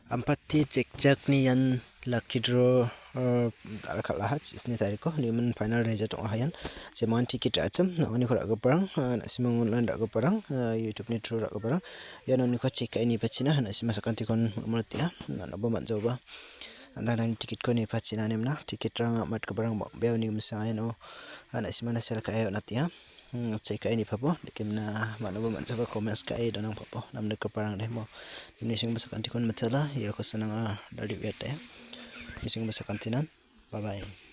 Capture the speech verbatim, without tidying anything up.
Ampati jekjakni ian lucky draw, uh, dal·kal·aha, chisni tariko, nimin final result ong·aha ian. Jemangan ticket ra·achim, na·oniko ra·giparang, uh, na·simang online ra·giparang, uh, YouTube-ni through ra·giparang. Ian oniko check ka·e nipachina, na·sima sakantikon mul·mulatenga, na·noba man·jaoba. An·tangtangni ticket-ko nipachina nemna, ticket-rang amatgiparang bang·bea uni giminsa iano, uh, na·simana sell ka·e on·atenga. Hmm, check ka·e nipabo, nikimna man·oba man·jaba comments ka·e donangpabo, namnikgiparang de mo. Nimni sengba sakantikon mitela, iako sananga dal·e uiate. Nisengba sakantinan, bye bye.